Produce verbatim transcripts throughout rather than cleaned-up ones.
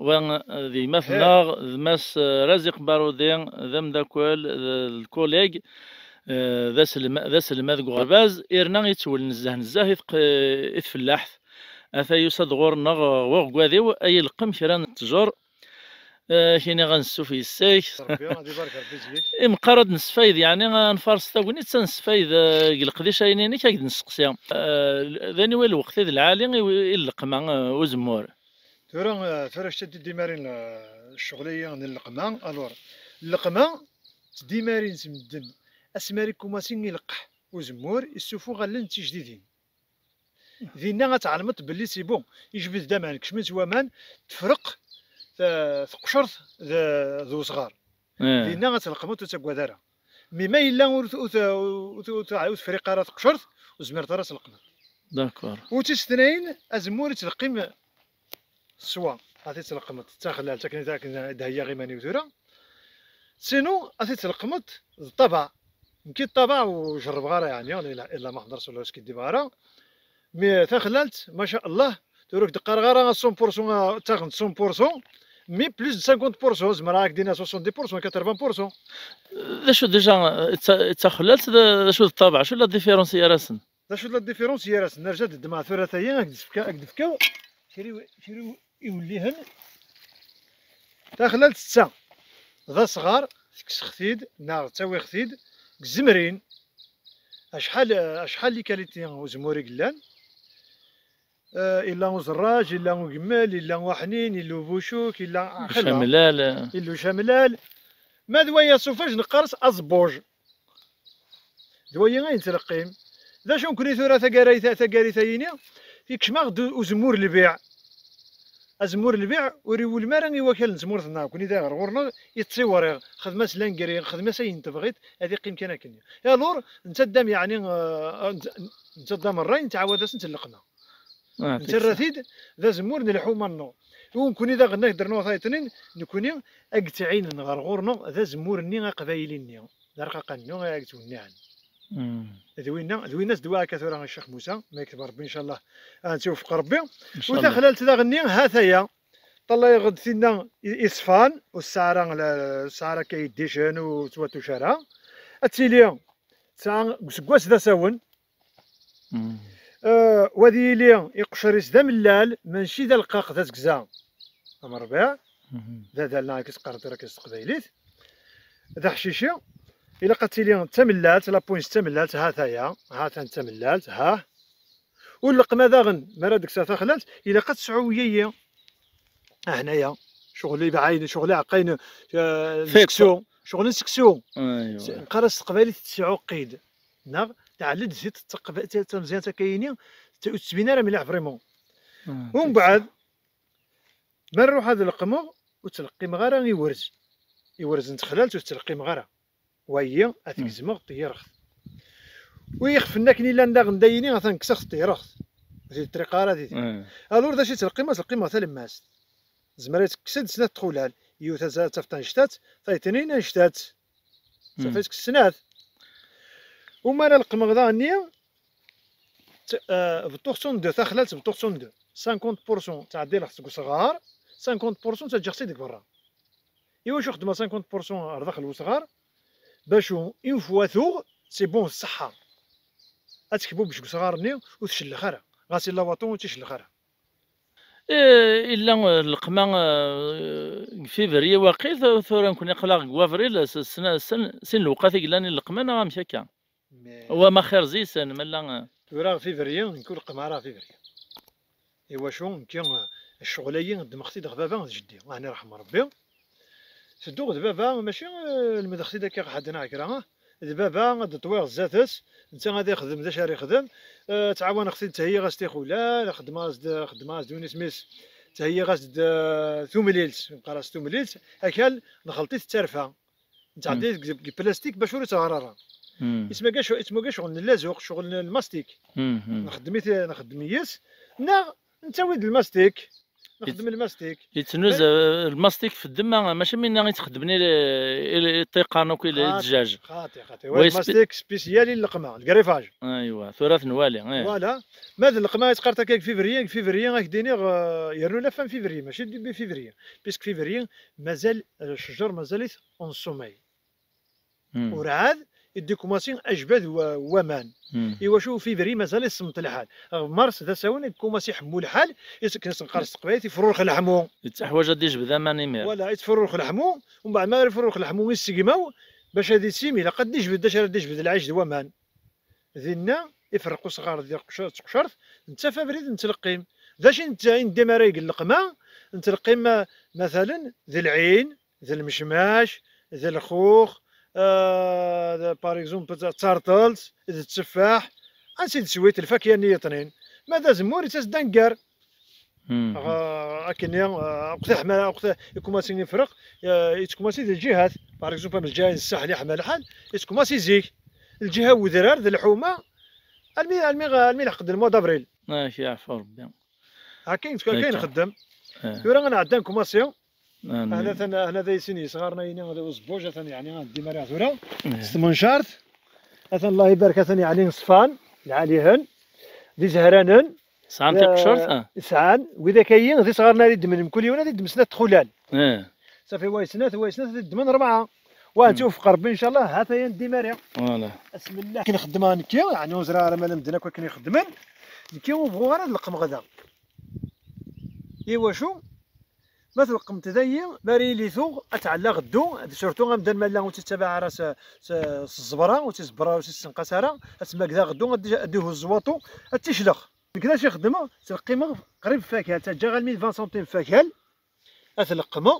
Wa d gma-tneɣ, d Mass, eh, Raziq Barudi, d ameddakel, d, d lkulig, eh, d aselma-, d aselmad deg uɣerbaz, irna yettwel nezzeh nezzeh i tq-, i tfellaḥt. Ata yusa-d ɣur-neɣ, eh, uɣeggad-iw, ay ileqqem kra n ttjur, eh, kini ad nessuf yes-k. Rebbi, ad ibarek Rebbi zeg-k. Imeqqar ad nesfayed, yeɛni ad nfares tagnit, ad nesfayed, eh, deg leqdic-ayni-inek, ad k-d-nesteqsi. Eh, d aniwi lweqt i d lɛali i, i lleqma, eh, uzemmur? Tura, eh, tura kečč ad d-imarin, eh, ccɣel-agi n lleqma. Alors, lleqma, ttdimarin s medden. Asmi ara ikumasi ileqqeḥ uzemmur, issuffuɣ allen d tijdidin. Dinna ad tɛelmeḍ belli c'est bon, yejbed-d aman, kecmen s waman, tefreq, eh, teqcert d, d usɣar. Eh. Dinna ad tleqqmeḍ, ur ttaggad ara. Mi ma yella ur t-, ur t-, ur t-, ur t-, ur tefriq ara teqcert, ur tezmireḍ ara ad tleqqmeḍ. D'accord. U tis tnayen, azemmur ittleqqim s wa, ad t-tleqqmeḍ d taxlalt, akken, akken i d-heyyaɣ iman-iw tura. Sinon, ad t-tleqqmeḍ d ṭṭabeɛ. Nekki ṭṭabeɛ ur jerrbeɣ ara, yeɛni, illa, illa ma ḥḍer s wala ur skiddibeɣ ara. Mi taxlalt, maca Allah, tura ur k-d-qqareɣ ara à cent pour cent, ttaɣen cent pour cent, mais plus de cinquante pour cent, zemreɣ ad k-d-iniɣ soixante-dix pour cent, quatre-vingts pour cent. D acu déjà, d ta-, d taxlalt, d, d acu d ṭṭabeɛ, acu la différence gar-asen? D acu d la différence gar-asen? Nerza ad d-ddmeɣ tura tayi, ad k-d-fkeɣ, ad k-d-fkeɣ kra iw-, kra iw-, iwellihen. Taxlalt d ta, d asɣar, tekkseɣ-t-id, neɣ ttawiɣ-t-id, deg tzemrin. Acḥal, acḥal les qualités uzemmur i yellan? Eh, illa uẓerraj, illa ugemmel, illa uḥnin, illa ubucuk, illa, ah, xella. Ucamlal. Illa ucamlal. Ma d waya ṣufaj neqqar-as aẓebbuj. D waya ay nettleqqim. D acu nekkni tura tagara-, tagarit-ayini? Ikcem-aɣ-d uzemmur lbiɛ. Azemmur lbiɛ ur iwulem ara i wakal n tmurt-nneɣ. Nekkni daɣ ɣer ɣur-neɣ ittiwriɣ. Xdem-as lengri, xdem-as ayen tebɣiḍ, ad iqqim kan akken. Alors, netta ddam, yeɛni, eh, netta, netta ddam ṛṛay, nettɛawad-as netta lleqma. Ah, nettarra-t-id d azemmur n lḥuma-nneɣ. U nekkni daɣen ad d-rnuɣ tayeḍnin, nekkni ad yettɛinen ɣer ɣur-neɣ d azemmur-nni aqbayli-nni, d arqaqa-nni ay yettwenniɛen. Mm. D winna, d winna s ddwa akka tura a Ccix Musa, ma yekteb Rebbi, ncallah, ad nettiwfeq Rebbi. Ncallah. U taxlalt daɣen-nni, ha-t-aya. Ṭṭalayeɣ-d tinna i, iṣfan, ur tesɛa ara la, ur tesɛa ara akka yeddicen, ur tettwatuc ara. Ad tili tesɛa deg useggas d asawen. Mm. Eh, wa ad yili iqcer-is d amellal, mačči d aleqqaq, d azegza am rrbiɛ. Mhm. D adal neɣ akken i s-qqaren tura akken s teqbaylit. D aḥcici, ilaq ad tili d tamellalt, la pointe d tamellalt, ha-t-aya, ha-t-an d tamellalt, ha. U lleqma daɣen, mi ara d-kkseɣ taxlalt, ilaq ad tesɛu wiyayi. Ahnaya, ccɣel ibeɛɛayen, ccɣel iɛeqqayen, eh, n seksu, ccɣel n seksu. Aywa. Neqqar-as s teqbaylit tesɛuqqid, neɣ tɛelleḍ zzit d taqba-, d tameẓyant akka-yini, ur tettbin ara mliḥ vraiment. Ah, umbeɛd, ma nruḥ ad leqmeɣ, ur ttleqqimeɣ ara iwerz. Iwerz n texlalt ur ttleqqimeɣ ara. Wayi, ad t-gezmeɣ d teyreɣt. U ixef-nni akken illan daɣen dayini, atan kkseɣ-t d teyreɣt. Ur t-id-ṭṭriqeɣ ara didi. Mm. Alors, d acu i ttleqqimeɣ? Ttleqqimeɣ talemmast. Zemreɣ ad tekkes-d snat txulal. Yiwet ad taf tanectat, tayetnin anectat. Mm. Taf ad tekkes snat. U mi ara leqqmeɣ daɣenni, t-, eh, beṭṭuɣ-tt en deux, taxlalt beṭṭuɣ-tt en deux. Cinquante pour cent ttɛeddileɣ-tt deg usɣar, cinquante pour cent ttaǧǧaɣ-tt-id deg berra. Iwacu xedmeɣ cinquante pour cent ar daxel n usɣar? Bacu, une fois tuɣ, c'est bon, d ṣṣeḥḥa. Ad tekbub seg usɣar-nni, ur tcellex ara. Ɣas illa waṭu, ur tt-icellex ara. Eh, illa, eh, leqma, eh, deg février waqil, tu-, tura nekkni aql-aɣ deg wavril, s-, s-, sin, sin lewqat i yellan i leqma, neɣ amek akka? Mais wa ma xir zisen, ma la, eh. Tura février, nekk ur leqqmeɣ ara février. Iwacu? Nekki, eh, ccɣel-agi ddmeɣ-t-id ɣer baba d jeddi, Allah irḥem Rebbi. Tedduɣ d baba, mačči, eh, lemdeɣ-t-id akka ɣer ḥedd neɣ kra, ah. D baba, ad d-ṭwiɣ zdat-s, netta ad ixdem d acu ara ixdem. Eh, ttɛawaneɣ-t-id, ttheyyiɣ-as tixulal, xeddmeɣ-as-d, xeddmeɣ-as-d win isem-is, ttheyyiɣ-as-d, eh, tumlilt, neqqar-as tumlilt, akal nxelṭ-it d tarfa. Nettɛeddi deg, deg plastik bac ur ittɣar ara. Mm. Isem-agi ccɣ-, isem-agi ccɣel n llazuq, ccɣel n lmastik. Mm, mm. Nxeddem-it, nxeddem yes, neɣ nettawi-d lmastik. Nexdem lmastik. Yettnuz, eh, lmastik f ddemma, mačči minna i ttxeddmen i, i, i ṭṭiqan akk i, i ddjaj. Xaṭi, xaṭi. Wa lmastik spécial i lleqma, le greffage. Aywa, tura ad t-nwali, eh. Voilà. Ma d lleqma i ttqart akka deg février, deg février ad k-d-iniɣ, eh, yernu la fin février, mačči début février. Puisque février, mazal, eh, ccjer mazal-it en sommeil. Hmm. Urɛad i d-ikumaṣi ajbad wa-, waman. Hmm. Iwacu février mazal isemmeḍ lḥal. Ɣef mars d asawen i ikumaṣi iḥemmu lḥal, is-, akken s-neqqar s teqbaylit, ifrurx leḥmu. Yettaḥwaǧ ad d-ijbed aman imir. Voilà, ittfurrux leḥmu, umbeɛd ma ara ifrurx leḥmu, issegmaw, bac ad issim, ilaq ad d-ijbed, d acu ara d-ijbed, lɛic d waman. Dinna, iferreq usɣar d tiqc-, d teqcert, nettaf abrid, nettleqqim. D acu i netta-, i neddi ara yeg lleqma, nettleqqim, ma-, matalen, d lɛin, d lmecmac, d lxux, eh, d, par exemple, d tarṭelt, d tteffaḥ, ansi d swiṭ lfakya-nni yeṭnin. Ma d azemmur, ittas-d angar. Mhm. Ɣ-, akkenni, eh, akked aḥma-, akked, ikumasi ifreq, eh, ittkumasi di lǧihat. Par exemple, am lǧiha n Ssaḥel iḥma lḥal, ittkumasi zik. Lǧiha n wedrar d lḥuma, almi, almi, almi leḥqen lmwa d'avril. Ak yeɛfu Rebbi. Akka i nxeddem. Eh. Tura ad nɛeddi nkumasi. Amin. Hna atan, hna da isin yesɣaren ayini d uẓebbuj, atan yeɛni ad d-imariɣ tura. Eh. S tmencaṛt. Atan Allah ibarek, atan yeɛni ṣfan, lɛalihen, d izehranen. Sɛan tiqcert? Eh, sɛan. Widak ayi, d isɣaren ara iddmen mkul yiwen, ad iddem snat txulal. Eh. Safi, wa i snat, wa i snat, ad iddmen rebɛa. Wa ad tiwfeq Rebbi, ncallah, ha-t-aya n dimari. Voilà. Asmillah. Akken xeddmeɣ nekki, yeɛni ur ẓriɣ ara ma llan medden akk akken i xeddmen. Nekki ur bɣuɣ ara ad leqqmeɣ da. Iwacu? Ma tleqqmeḍ dayi, mi ara yili tuɣ, ad tɛella ɣeddu, d surtout amdan ma yella ur tt-ittabaɛ ara s, s, s ẓẓebra, ur tt-iẓebber ara, ur tt-issenqas ara, ad temmaged ɣeddu, ad d-, ad d-ihuzz waṭu, ad tt-iclex. Nekk d acu i xeddmeɣ, ttleqqimeɣ qrib f wakal, ttaǧǧaɣ almi d vingt centimes f wakal, ad t-leqqmeɣ.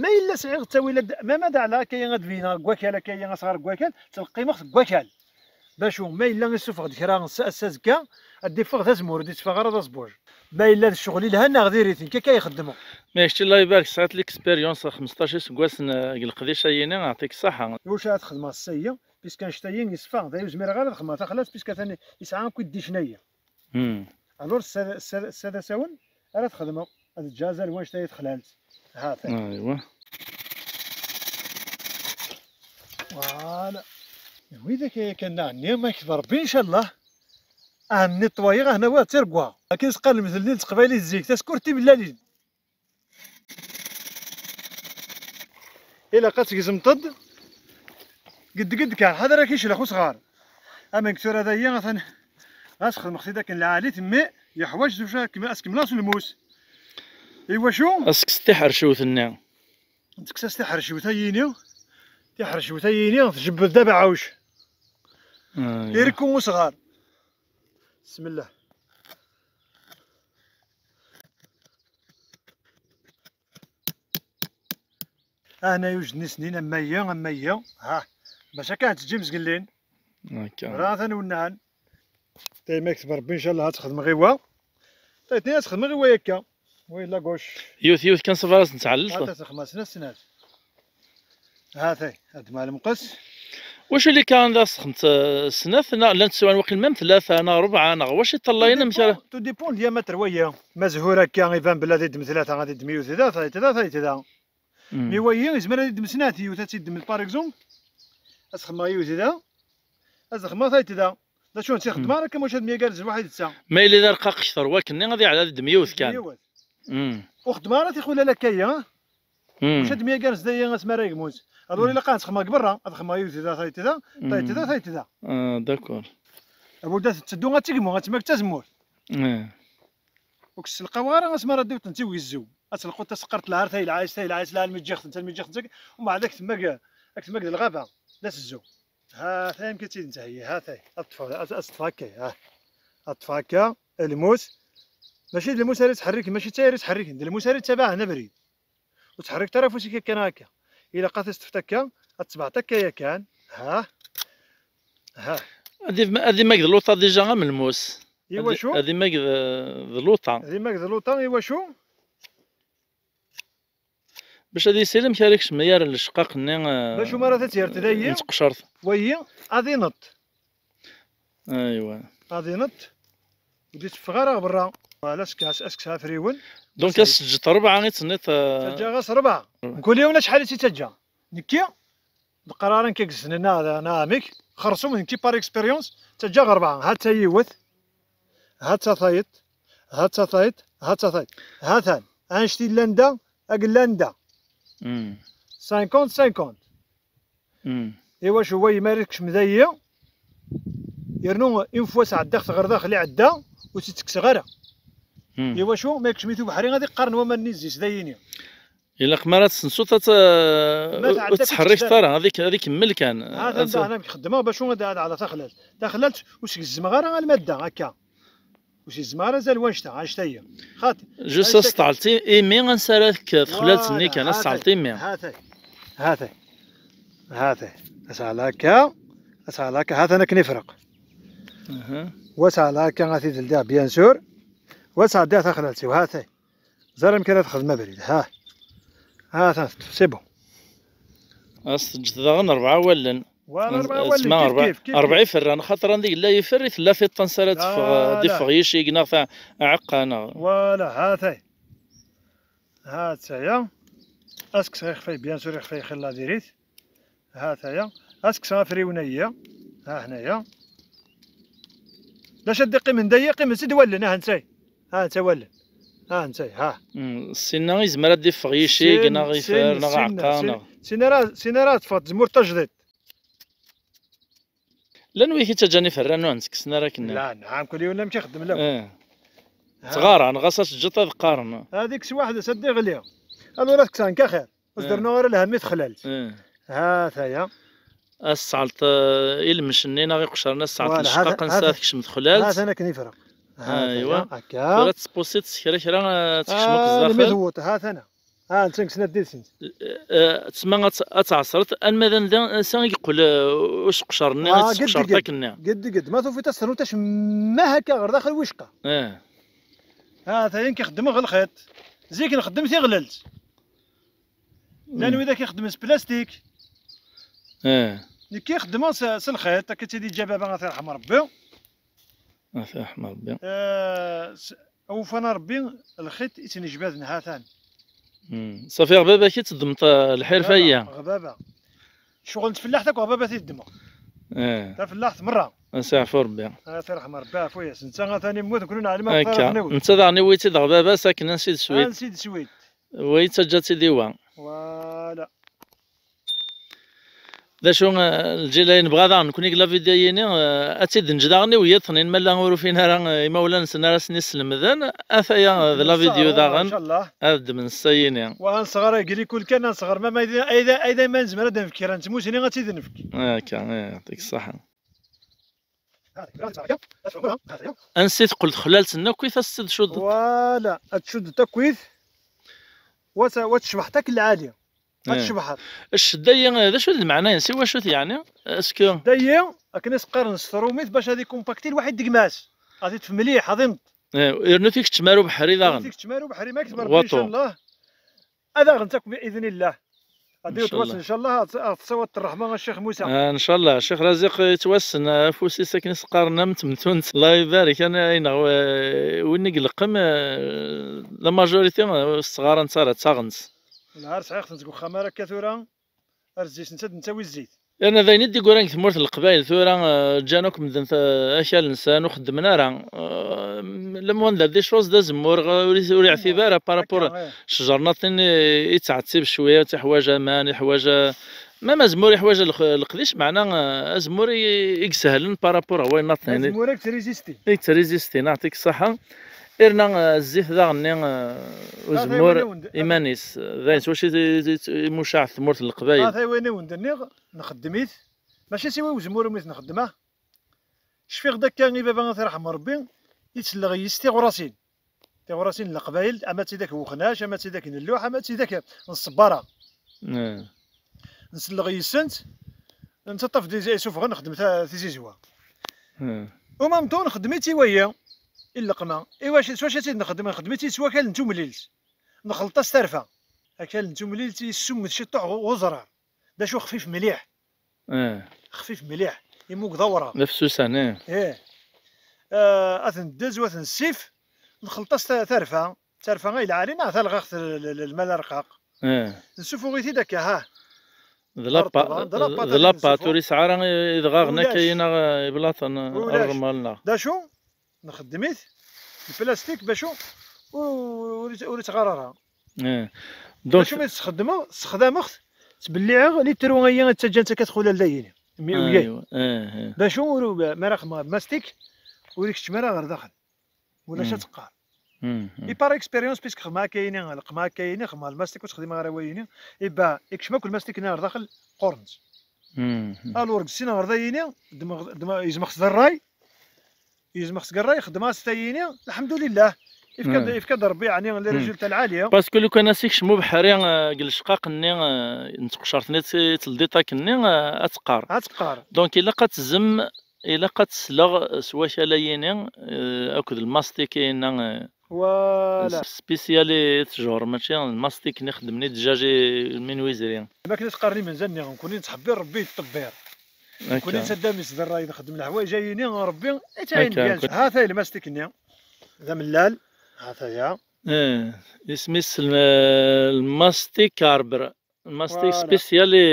Ma yella sɛiɣ ttawil ad, ma, ma d aɛla akka ad d-beyneɣ deg wakal, akka asɣar deg wakal, ttleqqimeɣ-t deg wakal. Bacu, ma yella isuffeɣ-d kra s-, ass azekka, ad d-iffeɣ d azemmur, ur d-itteffeɣ ara d aẓebbuj. Ma yella d ccɣel ilhan neɣ diri-t, nekk akka i xeddmeɣ. Mais kečč, Allah ibarek, tesɛiḍ l'expérience xmesṭac iseggasen, eh, deg leqdic-ayini, yeɛṭik ṣṣeḥḥa. Iwacu ara txedmeḍ ass-ayi, puisque annect-ayi yeṣfa, d ayen ur zmireɣ ara ad xedmeɣ taxlaft, puisque atan yesɛa akk i d-icna-yi. Hmm. Alors, ssada, ssada, ssada asawen ara t-xedmeɣ, ad ǧǧeɣ azal wanect-a i texlalt. Ha-t-an. Aywa. Voilà. Widak aya kan, neɛni ma yekteb Rebbi, ncallah. Ah, nettoyer, ah, nawi ad tirgwa. Akken s-qqaren lemtel-nni n teqbaylit zik, taskurt timellalin. Ilaq ad tgezmeḍ-d gedd gedd kan, ḥader ad k-iclex usɣar. Am nekk tura dayi, atan ɣas xedmeɣ-t-id akken lɛali, temmi yeḥwaǧ tuca ad kem-, ad s-kemmleɣ s lmus. Iwacu? Ad s-tekkseḍ tiḥercewt-nni. Ad tekkes-as tiḥercewt-ayini, tiḥercewt-ayini tjebbed d abeɛɛuc. Ah, ya. Irekku usɣar. Bismillah. Ahna yujden isnin, am ayyi, am ayyi. Ha, bac akka ad teǧǧim zgellin. Akka. Tura atan wennan. Dayma yekteb Rebbi, ncallah ad txedmeɣ i wa. Taytni ad txedmeɣ i wa yakka. Wa yella gauche. Yiwet, yiwet kan, ṣabar ad tent-tɛelleḍ. Ata texma snat, snat. Ha-t-ay, ad d-malem qes. Wacu li kan da sxemt, eh, snat, neɣ llant swan waqil même tlata, neɣ rebɛa, neɣ wacu iṭellayen amek ara? Tout dépend, tout dépend le diamètre waya. Ma zhur akka, iban belli ad iddem tlata, ad iddem yiwet da, tayet da, tayet da. Hmm. Mi wayi, izmer ad iddem snat, yiwet ad tt-iddem, par exemple, ad s-xedmeɣ yiwet da, ad s-xedmeɣ tayet da. D acu ur tt-ixeddem ara, akka mačči ad myagar zwaḥid d ta. Ma yella d arqaq kter wakken-nni, ad iɛad ad iddem yiwet kan. Yiwet. Hmm. Ur xeddmeɣ ara tixulal akka-ya. Hmm. Mačči ad myagar zdayi asmi ara yegmut. Alors, hmm, ilaq ad xedmeɣ deg berra, ad xedmeɣ yiwet da, tayet da, tayet da, hmm, tayet da. Ah, d'accord. Abuda tetteddu ad tegmu, ad temmag d tazemmurt. Hmm. Ur k-selqaweɣ ara asmi ara d-iwṭen tiwgezzu. Ad telquḍ taseqqart lɛar tayelɛayes, tayelɛayes lɛar mi ǧǧiɣ-tent, mi ǧǧiɣ-tent, umbeɛd ad k-temmag, ad k-temmag d lɣaba, d asezzu. Ha-t-ay amek i tt-id-ntheyyi, ha-t-ay. Ad ṭṭfeɣ, ad, ad ṭṭfeɣ akka, ha. Ad ṭṭfeɣ akka, lmus. Mačči d lmus ara yettḥerriken, mačči d tayri yettḥerriken, d lmus ara yettabaɛen abrid. Ur ttḥerriket ara afus-ik akka neɣ akka. Ilaq ad t-teṭṭfeḍ akka, ad tebɛeḍ akka yakan. Ha. Ha. Ad im-, ad imag d luṭa déjà am lmus. Iwacu? Ad i-, ad imag d, d luṭa. Ad imag d luṭa, iwacu? Bac ad yisel amek ara ikcem yar lecqaq-nni, eh, bac umara ad tt-yerr tdayi, n tqecert. Wayi, ad ineṭ. Aywa. Ad ineṭ. Ur d-iteffeɣ ara ɣer berra. Voilà, askes, askes afriwen. Donc, as-teǧǧeḍ rebɛa i tenniḍ, euh, ttaǧǧaɣ-as rebɛa. Mkul yiwen acḥal i tt-ittaǧǧa. Nekki, d qraren kik znen, neɣ, neɣ amek, xersum nekki par expérience, ttaǧǧaɣ rebɛa. Ha-tt-a yiwet, ha-tt-a tayeḍ, ha-tt-a tayeḍ, ha-tt-a tayeḍ. Ha-t-an, annect-a yellan da, ag llan da. Hmm. Cinquante cinquante. Hmm. Iwacu wa yemar i tkecm dayi, yernu une fois sɛeddaɣ-t ɣer daxel iɛedda, ur tt-ttekkseɣ ara. Hmm. Iwacu ma yekcem-it ubeḥri ad iqqaren waman-nni zzis dayini. Ilaq mi ara tsensuḍ ad t-, ur tettḥerriket ara, ad ik-, ad ikemmel kan. Ha-t-an daɣen amek xeddmeɣ bacu ad, ad ɛla taxlalt. Taxlalt ur s-gezzmeɣ ara alma d da, akka. Ur s-gezzmeɣ ara azal wannect-a, annect-ayi. Xaṭi. Just ad s-tɛelleḍ i-, imi ansa ara tekk texlalt-nni kan, ad s-tɛelleḍ imi. Ha-t-ay. Ha-t-ay. Ha-t-ay. Asɛal akka. Asɛal akka. Ha-t-an akken ifreq. Aha. Wasɛal akka ad t-id-ldiɣ, bien sûr. Wasɛal ldiɣ taxlalt-iw. Ha-t-ay. Ẓer amek ara texdem abrid, ha. Ha, ta, c'est bon. As-teǧǧeḍ daɣen rebɛa wallen. Wa, rebɛa wallen, kif, kif, kif, rebɛa iferran, xaṭer anda yella yifer i tella tiṭ-a s ara teffeɣ, ad iffeɣ yicig neɣ ta-, aɛeqqa, neɣ. Voilà, ha-t-ay. Ha-tt-aya. Askes ixfay, bien sûr, ixfay xilla diri-t. Ha-t-aya. Askes afriwen-ayi. Ha hnaya. D acu ad d-iqqimen dayi, qqimen-tt-id wallen, ha-tt-ay. Ha-tt-ay wallen. Ha-tt-ay, ha. Mm, sinna izmer ad d-iffeɣ yicig, neɣ ifer, neɣ aɛeqqa, neɣ. Sin ara, sin ara teffeɣ tzemmurt tajdiṭ. Llan wid i ttaǧǧan iferran ur ten-ttekksen ara akken. La, nɛam, kul yiwen amek ixeddem law. Eh. Ha. Ttɣaran, ɣas ad teǧǧeḍ ad qqaren. Hadi kkes waḥed-s ad d-iɣli. Ad ur ad kksen kaxir. Ur s-d-rennuɣ ara lhemm i texlalt. Eh. Ha-t-aya. Ad s-tɛelleḍ, eh, i lmec-nni neɣ iqecren, ad s-tɛelleḍ lecqaq ansa ad tekcem texlalt. Ha-t-an akken ifreq. Ha-t-aya, akka. Tura tespusiḍ s kra kra, eh, ad tekcem akk zdaxel. Almi tewweḍ, ha-t-ana. Ha, netta kksen ad d-ilsent. Eh, eh, tsemma ad tt-, ad tɛeṣreḍ, alma d anda, ansa i yeqqel, eh, useqcer-nni, ad tesseqcer takkenni. Gedd, gedd. Ma tufiḍ ad s-ternuḍ acemma akka ɣer daxel wicqa. Eh. Ha-t-aya nekk ixeddmeɣ lxiṭ. Zik nxeddem tiɣlelt. Llan widak ixeddmen s plastik. Eh. Nekki xeddmeɣ s, s lxiṭ, akka tt-id-iǧǧa baba, ad t-yerḥem Rebbi. Ad t-yerḥem Rebbi. Eh, s-, awufan a Rebbi, lxiṭ i ttnejbaden, ha-t-an. Hmm. Safi, ɣer baba-k i txeddmeḍ, eh, lḥirfa-ya? Ɣer baba. Ccɣel n tfellaḥt akk ɣer baba t-id-ddmeɣ. Eh. Tafellaḥt merra. Ad s-yeɛfu Rebbi. Ad t-yerḥem Rebbi, yeɛfu-yas. Netta atan immut, nekkni neɛlem akk. Akka. Netta daɣen iwwi-tt-id ɣer baba-s akken ansi d Swid. Ansi d Swid. Wa yettaǧǧa-tt-id i wa. Voilà. D acu, eh, lǧil ay nebɣa daɣen nekni deg la vidéo-yini, eh, ad tt-id-neǧǧ daɣen i wiyaḍ-nni, ma llan ur ufin ara, eh, imawlan-nsen ara sen-islemden, ataya, eh, d la vidéo daɣen. Inchallah. Ad ddmen ssa-yini. Wa ad nesɣer agricole kan, ad nesɣer ma, ma ayda, ayda, ayda ma nezmer ad d-nefk kra n tmusni ad tt-id-nefk. Akka, eh, yɛṭik ṣṣeḥḥa. Ansi teqqel texlalt-nni akkit, ad s-tt-id-cuddeḍ? Voilà, ad tcuddeḍ akkit. Wa t-, wa tecbeḥ takk lɛali. Ad tecbeḥ. Ccedda-yi, d acu d lmeɛna-ines? I wacu-t yeɛni? Est-ce que ccedda-yi, akken i s-qqaren s trumit, bac ad ikumpakti lwaḥid deg gma-s. Ad t-id-f mliḥ, ad ineṭ. Eh, yernu tikeččem ar ubeḥri daɣen. Tikeččem ar ubeḥri, ma kteb Rebbi, incallah. Ad aɣent akk bi idnillah. Ad yettwassen, incallah, ad, ad tessawaḍ ṛṛeḥma a Ccix Musa. Ah, incallah, Ccix Raziq yettwassen, afus-is akken i s-qqaren am temtunt. Allah ibarek, ana, ayneɣ, eh, win i ileqqem, eh, la majorité, eh, ur s-ɣɣarent ara, ttaɣent. Nahar sɛiɣ-tent deg uxxam ara akka tura, ar zzit-nsent ad d-nettawi zzit. Yerna d ayen i d-igguran deg tmurt n Leqbayel tura, eh, ǧǧan akk medden ta-, akal-nsen, ur xeddmen ara. Eh, le monde a des choses, d azemmur, eh, ur, ur yeɛtib ara par rapport, akka, eh, ccjernaṭ-nni i yettɛettib cwiya, yeḥwaǧ aman, yeḥwaǧ, eh, même azemmur yeḥwaǧ leq-, leqdic, meɛna, eh, azemmur i, i isehlen par rapport ɣer wayen naṭnin. Azemmur i yettrésisti. I yettrésisti, neɛṭik ṣṣeḥḥa. Irna, eh, zzit daɣen-nni, eh, uzemmur iman-is. D ayen s wacu i, i, i, i mucaɛ tmurt n Leqbayel. Ah, taywin i wen-d-nniɣ, nxeddem-it. Mačči siwa i uzemmur umi t-nxeddem, ah. Cfiɣ-d akka i baba, ad t-yerḥem Rebbi, i selleɣ yis tiɣrasin. Tiɣrasin n Leqbayel, ama d tidak n Uxnac, ama d tidak n Lluḥ, ama d tidak n Ṣṣebbara. Eh. Nselleɣ yis-sent, nettaṭṭaf-d izi-, isuffɣen, nxeddem ta-, tizizwa. Eh. Au même temps, nxeddem-itt i wayi, i lleqma. I wacu, s wacu i tt-id-nxeddem? Nxeddem-itt s wakal n tumlilt. Nxelleṭ-as tarfa. Akal n tumlilt yessumet ciṭuḥ ɣ-, ɣ uẓrar. D acu xfif mliḥ. Eh. Xfif mliḥ. Imug d awraɣ. D afsusan, eh. Eh. Eh, ad ten-ddez, ad ten-ssif. Nxelṭ-as ta-, tarfa, tarfa ay lɛali neɣ talɣaɣt l-, l-, l-, lmal arqaq. Eh. Nsufuɣ-it-id akka, ha. D la pa-, Ṭṭban, d la pâte d la akken pâte, nsufuɣ. Ur yesɛi ara idɣaɣen akka-yi neɣ iblaṭen. Ulac. Armal neɣ. D acu? Nxeddem-it, lplastik, bacu ur, ur, ur yettɣar ara. Eh. Donc, bacu mi t-sxedmeɣ, sexdameɣ-t, ttbelliɛeɣ, litru-ayi ad ttaǧǧan-tt akka txulal dayini. Mi, ah, uyay. Aywa. Eh, eh. Bacu ur, mi ara xedmeɣ mastik, ur ikeččem ara ɣer daxel. Ulac ad teqqar. Mm, mm. I par expérience, puisque xedmeɣ akka-yini, leqmeɣ akka-yini, xedmeɣ lmastik ur ttxeddimeɣ ara wayini, iba, ikcem akk lmastik-nni ɣer daxel, qqurent. Mm, mm. Alors, deg sin ɣer dayini, ddmeɣ, ddmeɣ, yezmeɣ-t d ṛṛay, yezmeɣ-t deg ṛṛay, xedmeɣ-as tayini, lḥemdulillah. Yefka-d, mm, yefka-d Ṛebbi, yeɛni, les, mm, résultats lɛali. Parce que lukan ad s-ikcem ubeḥri, eh, deg lecqaq-nni, eh, n tqecert-nni, t-, teldiṭ akkenni, eh, ad teqqar. Ad teqqar. Donc, ilaq ad tezzem Ilaq ad tesleɣ s wakal-ayini, eh, akked lmastik-ayina, eh, voilà, spécial i ttjur, mačči lmastik-nni xeddmen i ddjaj i lmin wizri. Am akken i s-qqaren imenza-nni, nekkni nettḥebbir, Rebbi yettḍebbir. Akka. Nekkni nettaddam-it d ṛṛay, nxeddem leḥwayeǧ-ayini, Rebbi yettɛin. Akka, deg-s. Akka. Ha-t-ay lmastik-nni, d amellal, ha-t-aya. Eh, isem-is l-, lmastik arbre. Lmastik, voilà, spécial i,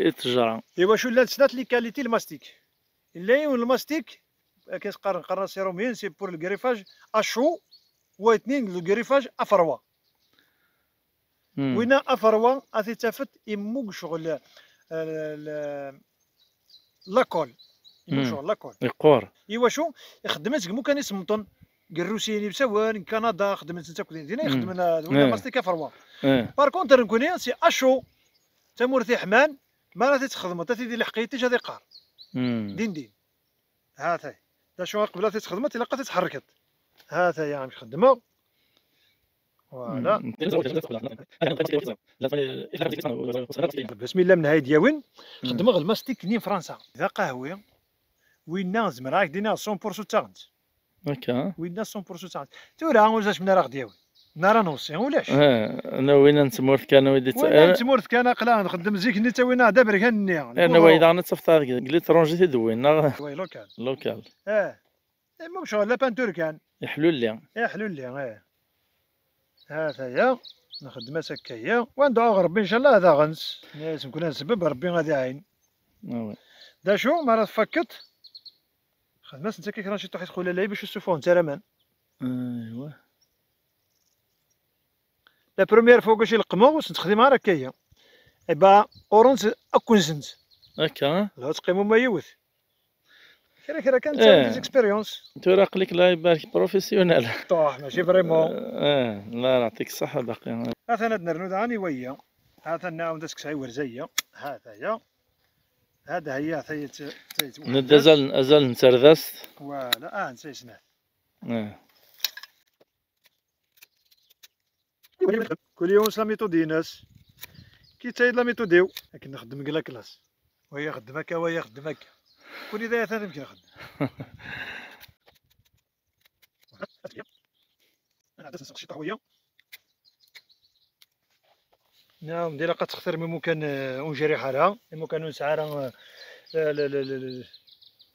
i ttejra. Iwacu llant snat les qualités lmastik? Yella yiwen lmastik, akken s-qqaren, qqaren-as irumyen, c'est pour le greffage à chaud, wa yettnin le greffage à froid. Hmm. Winna à froid, ad t-tafeḍ immug ccɣel, euh, le, la colle. Immug, hmm, ccɣel la colle. Yeqqur. Iwacu? Ixeddem-itt deg imukan isemṭen, deg Rrusiyen ibsawen, deg Kanada, xeddmen-tt akk din. Dinna, hmm, ixeddmen, euh, winna, eh, mastik à froid. Eh. Par contre, nekkni, c'est à chaud. Tamurt iḥman, mi ara t-txedmeḍ, ad t-id-ilḥeq yiṭij ad iqqar. Hmm. Din din. Ha-t-ay. D acu, qbel ad t-txedmeḍ, ilaq ad t-tḥerrkeḍ. Ha-t-aya, amek xeddmeɣ. Voilà. Hmm. Bismillah, menha i d-yawin. Hmm. Xeddmeɣ lmastik-nni n Fransa. D aqahwi. Winna, zemreɣ ad ak-d-iniɣ cent pour cent d taɣent. Akka. Winna cent pour cent d taɣent. Tura, ulac mi ara ɣ-d-yawin. Mi ara neweṣṣi, ulac. Eh, na winna n tmurt kan, wi d-, winna n, eh, tmurt kan, aql-aɣ nxeddem zik-nni ttawin-aɣ-d aberkan-nni. Eh, na wayi daɣen ad tafeḍ deg, deg l'étranger i t-id-wwin, neɣ? Oui, local. Local. Eh. Eh, ma ur ccɣel la peinture kan. Iḥlulli. Iḥlulli, eh. Ha-t-aya, nxeddem-as akka-ya. Wa nedɛu ɣer Rebbi, ncallah, daɣen. Nniɣ-as, nekkni ad nsebbeb, Rebbi ad iɛin. Ah, oui. D acu, mi ara tfakkeḍ, xedm-as netta kra n ciṭuḥ i txulal-ayi bac ur ssufuɣent ara aman. Aywa. La première fois gac i leqqmeɣ, ur sent-xdimeɣ ara akka-ya. Eh ben, urent akk-nsent. Akka, eh? La teqqim uma yiwet. Kra, kra kan, eh, des expériences. Tura aql-ik la ibarek professionnel. Ṭuḥ, mačči vraiment. Eh, la, la, yeɛṭik ṣṣeḥḥa baqi. Atan ad nernu daɣen i waya. Atan nɛawed ad s-kkseɣ iwerza-ya. Ha-t-aya. Hada hi, ha-t-aya, t-, t-, nedda azal, azal n tardast. Voilà, ah, netta yesnat. Eh. Kul yiwen s la méthode-ines. Kečč ay d la méthode-iw. Akken nxeddem deg la classe. Wa ixeddem akka, wa ixeddem akka. Kul da atan amek nxeddem. Ad nseɣ ciṭuḥ waya. Nɛawed, ilaq ad textirem imukan, eh, ur njriḥ ara, imukan ur nesɛi ara, eh, l-, l-, l-, l-,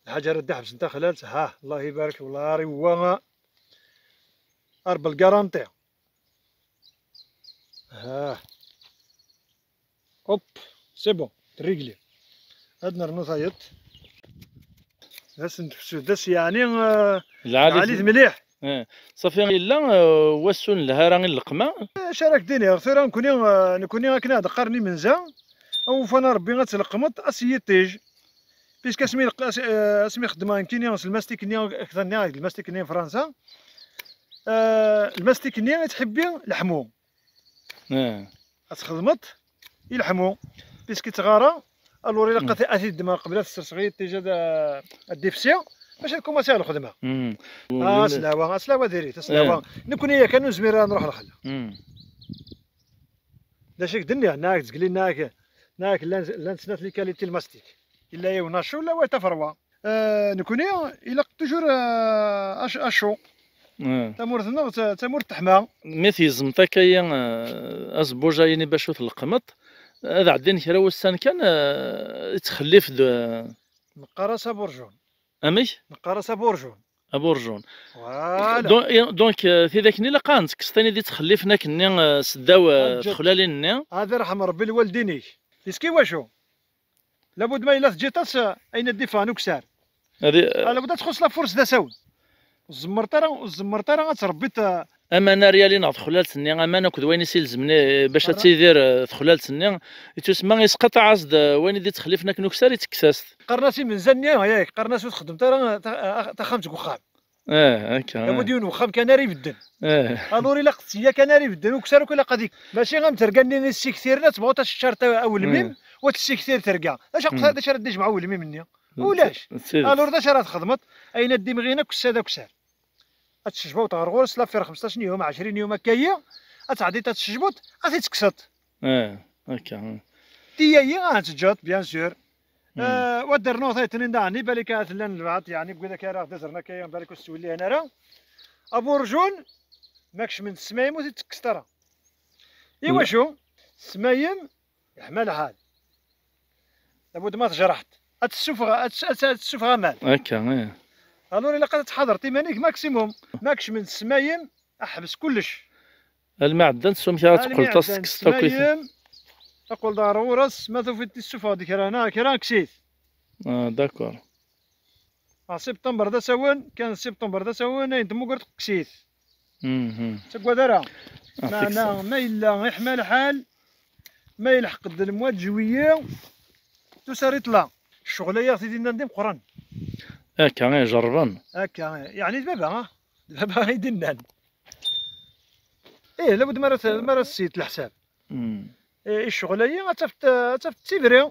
lḥaǧa ara d-iḥebsen taxlalt, ha, Allah ibarek, wellah ar iwwa, ar belgaranti. Ha. Hop, c'est bon, réglé. Ad nernu tayeḍ. D ass n tefsut, d ass yeɛni, eh, lɛali, lɛali mliḥ. Eh, ṣafi, yella, eh, wass ur nelha ara i lleqma? Eh, acu ara k-d-iniɣ, tura nekkni, eh, nekkni akken ad qqaren imenza, awufan a Rebbi ad tleqqmeḍ, ass n yiṭij. Puisque asmi leq-, as-, eh, asmi xeddmeɣ nekkini s lmastik-nni, akter-nni, lmastik-nni n Fransa, eh, lmastik-nni yettḥibbi leḥmu. Eh. Ad txedmeḍ i leḥmu, puisque yettɣara, alors ilaq, mm, ad t-, ad t-id-ddmeɣ qbel ad t-sserseɣ i yiṭij ad, ad d-ifsi, bac ad kumaṣiɣ lxedma. Mm. Ah, aslawa, aslawa diri-t, aslawa. Eh. Nekkni yakan ur nezmir ara ad nruḥ lxella. Mm. D acu i k-d-nniɣ, nniɣ-ak zgelli, nniɣ-ak, nniɣ-ak llan, llan snat les qualités lmastik. Yella yiwen acu, la wa taferwa. Eh, nekkni, ilaq toujours, eh, ac-, acu. Eh. Tamurt-nneɣ d ta-, d tamurt teḥma. Mi tgezmeḍ akka-yi, eh, azebbuj-ayini bac ur tleqqmeḍ, ad ɛeddin kra wussan kan, eh, yettxellif-d, eh. Neqqar-as aburjun. Amek? Neqqar-as aburjun. Aburjun. Voilà. Donc, eh, donc, eh, tidak-nni ilaq ad ntekkes ayen i d-ittxellifen akkenni, eh, seddaw, eh, ad ǧǧet texlalin-nni. Ad irḥem Rebbi lwaldin-ik. Tiski wacu? Labud ma yella teǧǧiḍ-as, eh, ayen ad d-iffɣen ukessar. Adi, eh, ah, labud ad txuṣ la force d asawen. Ur tzemmreḍ ara, ur tzemmreḍ ara ad tṛebbiḍ, eh, aman ar yali neɣ texlalt-nni, aman akked wayen i s-ilezmen, eh, bac ad ara tidir, eh, texlalt-nni, ittusemma isqaṭaɛ-as-d, eh, wayen i d-ittxellifen akken ukessar, ittekkes-as-t. Qqaren-as imenza-nni, yak, qqaren-as ur txeddmeḍ ara ta-, taxxamt deg uxxam. Eh, akka, labud eh, yiwen uxxam kan ara ibedden. Eh. Alors ilaq ssya kan ara ibedden, ukessar akk ilaq ad ik-, mačči am terga-nni i ssiktiren, ad tebɣuḍ ad teččareḍ awelmim, hmm, u ad tessiktir terga. D acu, hmm, d acu ara d-ijmeɛ awelmim-nni? D-, ulac. D tidet. Alors d acu ara txedmeḍ? Ayen ad d-imɣin akk ssa d akessar. Ad tcejbaweḍ ɣer ɣur-s, la faire xemseṭṭac n yum, ɛecrin yum akka-yi, ad tɛeddiḍ ad tcejbeḍ, ad t-id-tekkseḍ. Eh, akka, eh. Tiyayi ad teǧǧeḍ, bien sûr. Hmm. Eh, wa d-rnuɣ tayet-nni daɣen, balak ad ten-llan lbaɛḍ, yeɛni, n wid akka ara ɣ-d-iẓren akka-yi, balak ur s-ttwellihen ara. Aburjun, ma kecmen-d ssmayem ur t-id-tekkseḍ ara. Hmm. Iwacu? Ssmayem, yeḥma lḥal. Labud ma tejreḥt, ad tessufeɣ, ad tess-, ad tess-, ad tessufeɣ aman. Akka, eh. Alors ilaq ad tḥadreḍ iman-ik maximum. Ma kecmen-d ssmayem, ḥbes kullec. Almi ɛeddan ssumka ad teqqleḍ ad tekkseḍ akk-iten. Ssmayem, teqqleḍ ɣer ɣur-s, ma tufiḍ tessufeɣ-d kra neɣ kra, kkes-it. Ah, d'accord. Ah, septembre d asawen, kan septembre d asawen, ayen temmugreḍ kkes-it. Mhm. Ur ttaggad ara. Ah, meɛna, ma yella iḥma lḥal, ma yelḥeq-d le mois de juillet, tout ça est là. Ccɣel-agi ɣef tid-innan d imeqqran. Akka i jerrben. Akka, yeɛni d baba, ah? D baba i d-innan. Ih, labud mi ara t-, mi ara s-yet leḥsab. Mm. Eh, i ccɣel-agi ad tafeḍ, ad tafeḍ d tibri.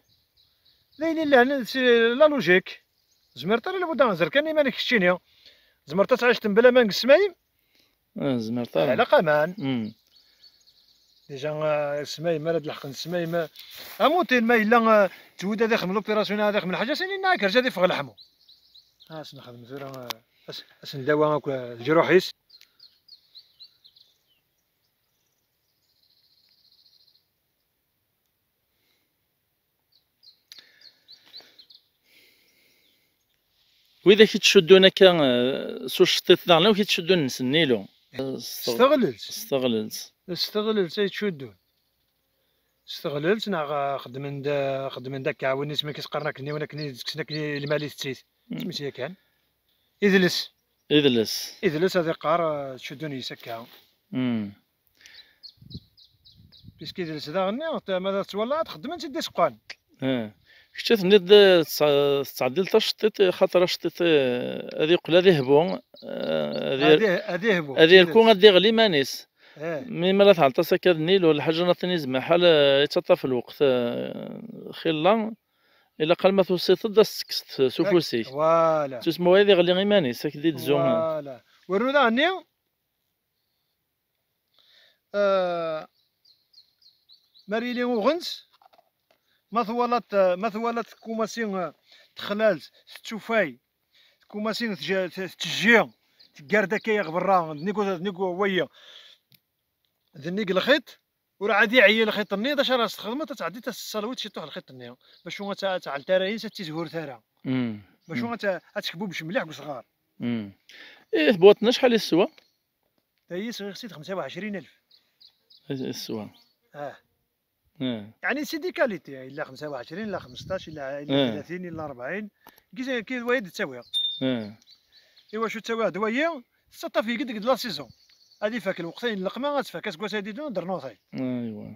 D ayen illan, c'est la logique. Tzemreḍ ara labud ad zer kan iman-ik keččini. Tzemreḍ ad tɛiceḍ mebla aman deg ssmayem? Ah, tzemreḍ ara. Ɛlaq aman. Mm. Déjà, eh, ssmayem, ara d-leḥqen ssmayem, eh, amutin ma yella, eh, ttwud ad ixdem l'opération, ad ixdem lḥaǧa, sani nna akerj ad iffeɣ leḥmu. Ah, ad s-nexdem tura, eh, as-, ad s-ndawa akk, eh, leǧruḥ-is. Widak i ttcuddun akka, eh, s uceṭṭiṭ daɣen, amek i ttcuddun nsen Nilu? S teɣ-, s teɣlelt. S teɣlelt. S teɣlelt ay ttcuddun. S teɣlelt neɣ, eh, xeddmen-d, xeddmen-d akka, win isem-ik i s-qqaren akken, win akken i d-tekksen akken i lmal i tettit. Mm. Isem-is yakan? Idles. Idles. Idles ad iqqar, eh, ttcuddun yis akka. Mm. Puisque idles daɣen, ma tettwalaḍ, xeddmen-tt-id iseqqan. Eh. Kečč ad tenniḍ, eh, tesɛeddiḍ taceṭṭiṭ, xaṭer aceṭṭiṭ, eh, ad yeqqel ad ihbu, eh, ad, ad ih-, ad ihbu, ad irku, ad d-iɣli iman-is. Eh. Mi ma la tɛelṭas akka d Nilu, lḥaǧa n aṭṭin izem ḥal, eh, yettaṭṭaf lweqt, eh, xilla, ilaq alma tusiḍ-d ad s-tekkseḍ s ufus-ik. Voilà. Tusma ad iɣli iman-is, ad k-d-idzu. Voilà. Wernu daɣen-nni, eh, ma ara yili uɣens, ma twalaḍ, ma twalaḍ tkumasi, eh, texlalt, tettufay, tkumasi tj-, tettejji, teggar-d akka ɣer berra, d nnig, d nnig wayi, d nnig lxiṭ, ur ɛad iɛeyyi lxiṭ-nni, d acu ara s-txedmeḍ? Ad tɛeddiḍ ad s-tessalwiḍ ciṭuḥ lxiṭ-nni, bacu ad t-, ad tɛell tara-ines, ad tizhur tara. Mm. Bacu ad t-, ad tekbubec mliḥ deg usɣar. Mm. Eh, tbwaṭ-nni acḥal i teswa? Tayi sɣiɣ-tt-id xemsa u ɛecrin alef. I teswa. Ah. Eh. Yeɛni c'est des qualités, yella xemsa u ɛecrin, yella xemseṭṭac, yella, yella, eh, tlatin, yella rebɛin. Kis-, kis-, wayeḍ ttawiɣ. Eh. Iwacu ttawiɣ-d wayi? Tettaṭṭaf-iyi-d deg la saison. Ad ifak lweqt-ayi n lqma, ad tfak aseggas-a d-iddun, ad d-rnuɣ tayeḍ. Aywa.